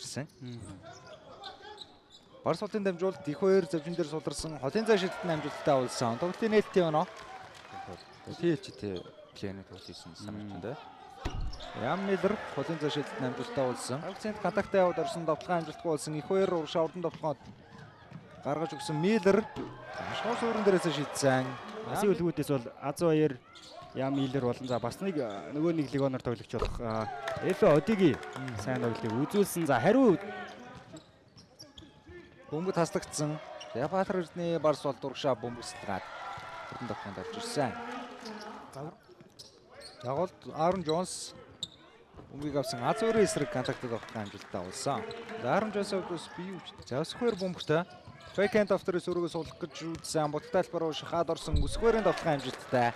ирсэн. Барс холын дамжуулалт их хоёр завжин дээр суларсан холын зай шидэлт нь амжилттай болсон. Тоглолтын нээлттэй оноо. ТЛЧ плейний тоглолт хийсэн санагдсан дээ. Ям Миллер холын зай шидэлт нь амжилттай болсон. Акцент контакттай яваад орсон довтлогын амжилтгүй болсон. Их хоёр урагшаа урдан довтлогоо гаргаж өгсөн Миллер маш гоо суурин дээрээс шидсэн. Асын үлгүүдээс бол Азу хоёр Ям Миллер болон за бас нэг нөгөө нэг легионер тоглогч болох Эфе Одиги сайн тоглолтыг үзүүлсэн. За хариу бөмбөг таслагдсан. За Баатар Эрдэнэ Барс бол дургшаа бөмбөг сэлгаад урдан довтлогонд орж ирсэн. Тоглолт Аарон Джонс бөмбөгийг авсан. Аз өөрийн эсрэг контактд довтлогын амжилттай болсон. За Аарон Джонсын хувьд бас бие хүч. За өсгөр бөмбөгтэй Фэкэнд автор сөрөгөө суулгах гэж үзсэн. Буттай талбар руу шахаад орсон өсгөрийн довтлогын амжилттай.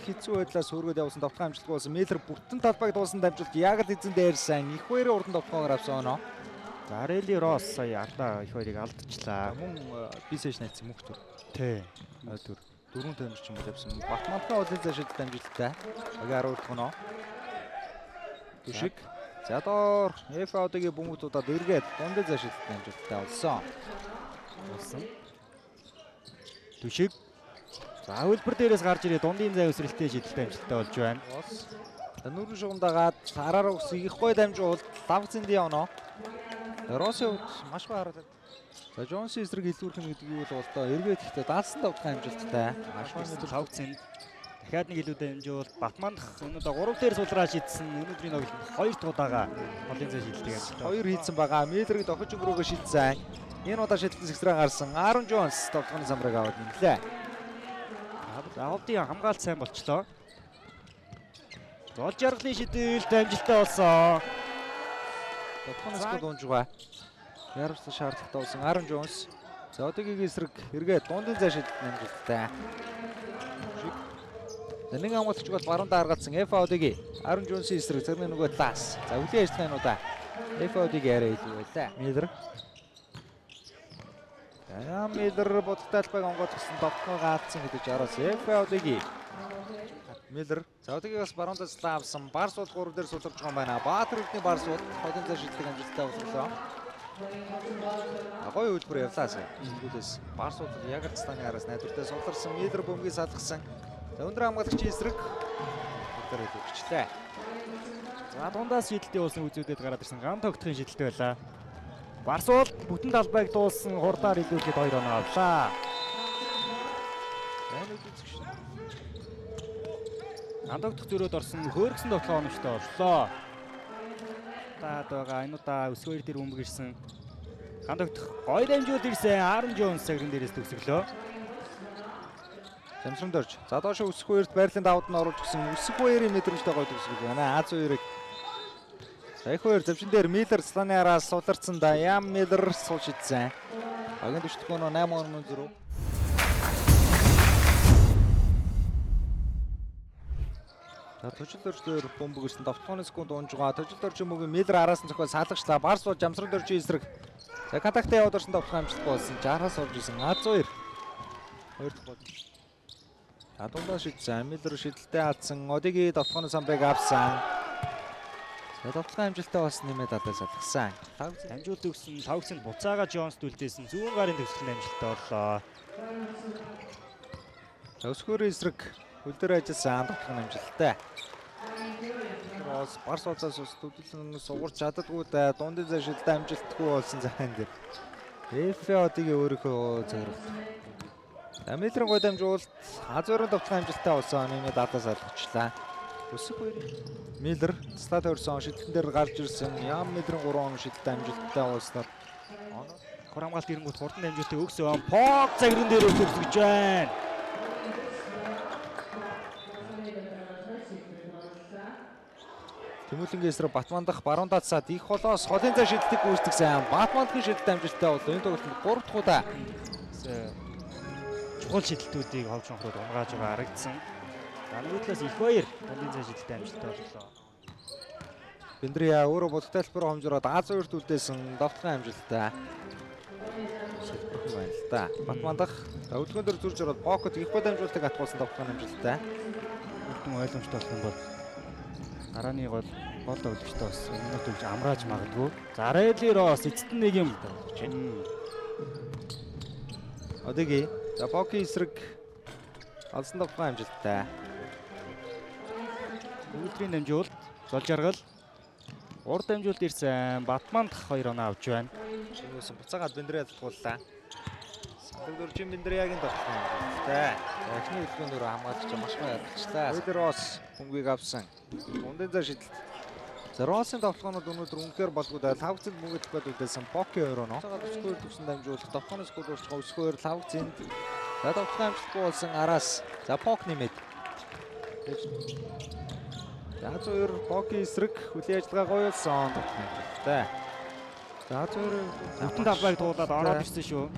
Хэцүү байдлаас сөргөөд явсан довтлогын амжилтгүй болсон. Миллер бүтэн талбайг дуусан дамжуулт яг л эзэн дээрсэн. Их хоёрын урдан довтлогоор авсан оноо. За Рели Росс сая ардаа их хоёрыг алдчихлаа. Мөн бисэж найцсан мөнх төр. Тий. Төр. Дөрөв тамирчин бол явсан. Батманхаа олон зашид амжилттай. Багийн 12 дахь оноо. Түшиг. За доор Ф-ийн бөмбөгтүүдад эргээд дундын зашид амжилттай болсон. Болсон. Түшиг. За хөлбөр дээрээс гарч ирээ дундын зай өсрэлтээ шидэлтэй амжилттай болж байна. Нүрэн шугамдагаад араараа үсэх их гой дамжуулт лавцэндийн оноо. Россын хувьд маш гой харуулдаг. За Джонсын эсрэг илүүрх юм гэдэг юу бол одоо эргээд ихтэй даалсан давтах амжилттай. Маш гой лавцэнд дахиад нэг илүү дамжуулт Батмандах өнөөдөр 3 дээр сулраа шидсэн. Өнөөдрийн тоглолтод 2 дахь удаага холын зай шидэлтийг амжилттай. 2 хийцэн байгаа. Миллерийг дохиж өнгөрөөгөө шидсэн. Энэ удаа шидэлтэн сэгсрээ гарсан. Аарон Джонс тоглохын самрыг аваад нэмлээ. За ховдын хамгаалт сайн болчлоо. Зол жаргалын шидэлт амжилттай болсон. Тоглохын скол унжгаа. Яарвсан шаардлагатай болсон Аарон Джонс. За одоогийн эсрэг эргээд дундын зай шидэлт амжилттай. За нэг хамгаалагч бол баруун дааргалцсан Ф Одиги. Аарон Джонсын эсрэг зэрэг нөгөө талаас. За үлийн ажиллагааны удаа Ф Одиги арай илүү байлаа. Миллер. За Миллер бодогтой талбайг онгойлгосон довтлогоо гаалцсан гэдэг 60-аас Ф Одиги. Миллер. За Одиги бас баруун талаас авсан. Барс бол 3 дээр суларч байгаа юм байна. Баатар Эрдэнэ Барс бол холын зай шидэлтийг амжилттай болголоо. Гоё үйлдвэр явлаа сая. Сүүлээс Барс бол яг л цааны араас найдвартай суларсан. Миллер бөмбөгийг салгасан. За өндөр хамгаалагчийн эсрэг өдөр илүүрчлээ. За дундаас шидэлтээ уулсан үзүүдэд гараад ирсэн гам тогтохын шидэлтэй байлаа. Барс бол бүтэн талбайг дуулсан хурдаар илүүрхэд 2 оноо авлаа. Гам тогтох зөрөөд орсон хөөргсөн тоглоом оновчтой боллоо. Таад байгаа энэ удаа өсгөр дээр бөмбөг ирсэн. Гам тогтох гоё дамжуулт ирсэн. Аарон Джонс цагран дээрээс төгсөглөө. Замсран дөрж. За доошо өсөх хоёрт байрлалын давууд нь оруулж гисэн. Өсөх хоёрын мэдрэмжтэй гоё төгсгөл байна. Аз хоёрыг. За их хоёр завшин дээр Миллер цланы араас суларцсан да. Ям Миллер сул шидсэн. Багийн 40 оноо 8 оноо зөрүү. За төжил дөржлөөр бөмбөг ирсэн. Довтлооны секунд унжгаа. Төжил дөржин мөгийн Миллер араас нь зохиол салгачлаа. Барс бол Жамсран дөржийн эсрэг. За контакттай яваад орсон довтлогын амжилтгүй болсон. 60-аас орж исэн. Аз хоёр. Хоёр дахь гол. За дундаа шидсэн. Миллер шидэлтэд алдсан. Одиги довтлооны самбыг авсан. За довтлогын амжилттай бас нэмээд алаа салгасан. Дамжуулт өгсөн. Лавгсэнд буцаага Джонс үлдээсэн. Зүүн гарын төгсгөл нь амжилттай боллоо. За өсгөрийн эсрэг хөл дээр ажилласан довтлогын амжилттай. Рос Барс улсаас ус төдөлн сугарч чаддаггүй да. Дундын зай шидэлтэд амжилтгүй болсон зайн дээр. Ф Одиги өөрийнхөө цагиралт. Миллерийн гой дамжуулалт Азурын довтлогын амжилттай болсон. Нэмээд алаа салгачлаа. Өсөх хоёр Миллер цэцлаа тойрсон шидэлтэн дээр гарч ирсэн. Ям Миллерийн 3 он шидэлтэд амжилттай болсноор хор хамгаалт ирэнгүүт хурдан дамжуултыг өгсөн. Пог загран дээр төгсөж байна. Тэмүүлэнгийн эсрэг Батмандах баруун даацаад их холоос холын зай шидэлтийг гүйцэтгсэн. Батмандахын шидэлт амжилттай боллоо. Энэ тоглолтод 3 дахь удаа чухал шидэлтүүдийг ховж хонхроод унгааж байгаа харагдсан. За нөгөө талаас их баяр дундын зай шидэлтэд амжилттай боллоо. Бендрия өөрөө бодогтой талбар хомжроод Аз хоёрт үлдээсэн довтлогын амжилттай. Шилбэрхэн байна л да. Батмандах өвлгөн дээр зурж ороод покет их гой дамжуулалтыг атгуулсан довтлогын амжилттай. Бүртэн ойлгомжтой болох юм бол гарааны гол Гол тоглогчтой бас өмнө төвж амрааж магадгүй. За Райли Росс эцэст нь нэг юм тоглож байна. Одиги. За Боки эсрэг олсон товхоо амжилттай. Үйлдвэрийн дамжуулалт, зол жаргал. Урд дамжуулалт ирсэн. Батманд 2 оноо авч байна. Шинүүсэн буцаагаад Бендрэ залхууллаа. Сандаг дөржин Бендрягийн товхоо амжилттай. За эхний хөдөлгөөнд өөрөө хамгаалагч маш гоё ялгалчлаа. Райли Росс бөмбөгийг авсан. Дундын зай шидэлт. За Россын товлогоонууд өнөөдөр үнэхээр болгүй. Лавгцэнд бөмбөг төлөхөд үлдээсэн Боки 2 оноо. Буцаагаад өсгөөр төвсөн дамжуулах товхооны скол урчгаа өсгөөр Лавгцэнд. За товлогоо амжилтгүй болсон араас. За Пок нэмээд. За зөөр Боки эсрэг хүлийн ажиллагаа гоёлсон товлогоо амжилттай. За зөөр бүтэн талбайг туулаад ороод ирсэн шүү.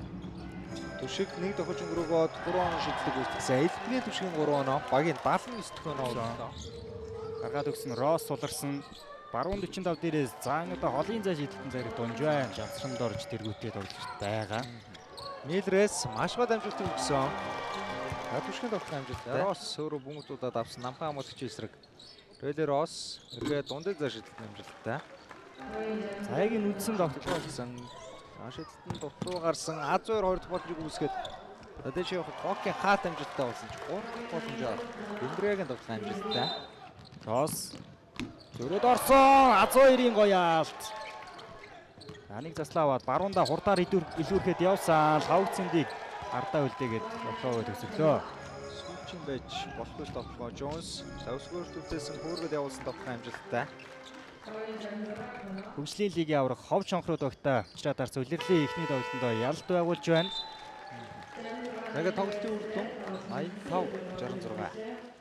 Түшиг нэг тохиж өнгөрөөгөөд 3 оноо шидэлтийг гүйцэтгсэн. Элбэний түшгийн 3 оноо багийн 79 дэх оноо боллоо. Гаргаад өгсөн Росс суларсан. Баруун 45 дээрээс заануудаа холын зай шидэлтэн зэрэг дунж байна. Жамсранд орж тэргүүтээ тоглогч байгаа. Миллерээс маш гол амжилтыг өгсөн. За түшгийн тоглох амжилттай. Росс өөрөө бөмбөгдүүдад авсан намхан хамгаалагч эсрэг. Райли Росс эргээд дундын зай шидэлтэн амжилттай. За яг энэ үндсэн тоглолт болсон. Шидэлтэн дутуу гарсан. Аз2 хоёр дахь боломжийг үүсгээд дээш явахад Боки хаат амжилттай болсон ч 3 дахь боломжоор Бендрягийн тоглох амжилттай. Росс зөрөөд орсон. Аз2-ын гоё алт. За нэг заслаа аваад баруунда хурдаар илүүрхэд явсан. Лавгцэндийг ардаа үлдээгээд тоглоогоо төгсөглөө. Сүүлчийн байж болохгүй тоглоо Джонс. За өсгөөр түлзээсэн хөөргөд явуулсан тоглох амжилттай. Хөгжлийн лигийн аврах хов чонхрууд багтаа учраа дарц улирлын эхний тоглолтондоо ялалт байгуулж байна. Тэгээд тоглолтын үр дүн 85 66.